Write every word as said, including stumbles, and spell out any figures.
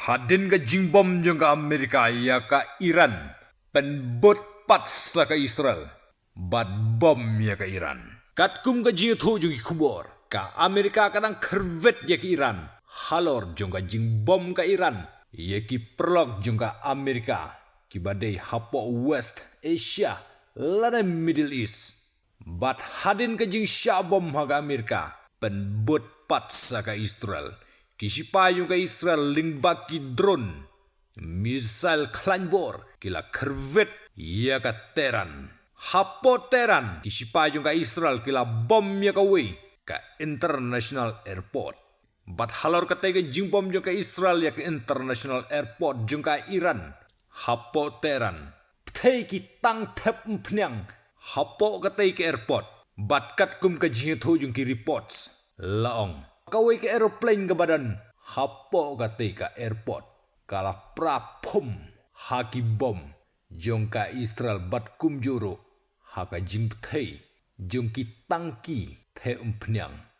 Hadien ka jingbom jong ka Amerika ïa ka Iran, pynbud pat sa ka Israel bad bom ïa ka Iran. Katkum ka jingïathuh jong ki khubor, ka Amerika ka dang kyrwit ïa ka Iran halor jong ka jingbom ka Iran ïa ki paralok jong ka Amerika kiba dei hapoh West Asia lane Middle East. Bad hadien ka jingshah bom ha ka Amerika, pynbud pat sa ka Israel, ki shipai jong ka Israel lyngba ki drone, missile khlaiñ bor ki la kyrwit ïa ka Tehran. Hapoh Tehran, ki shipai jong ka Israel ki la bom ïa kawei ka international airport. Bad halor katei ka jingbom jong ka Israel ïa ka international airport jong ka Iran hapoh Tehran, pyrthei ki tang thep umphniang hapoh katei ka airport. Bad katkum ka jingïathuh jong ki reports, la ong, kawei ka aeroplane kaba don hapoh katei ka airport ka la pra phum ha ki bom jong ka Israel bad kumjuh ruh ha ka jingpyrthei jong ki tang ki thep umphniang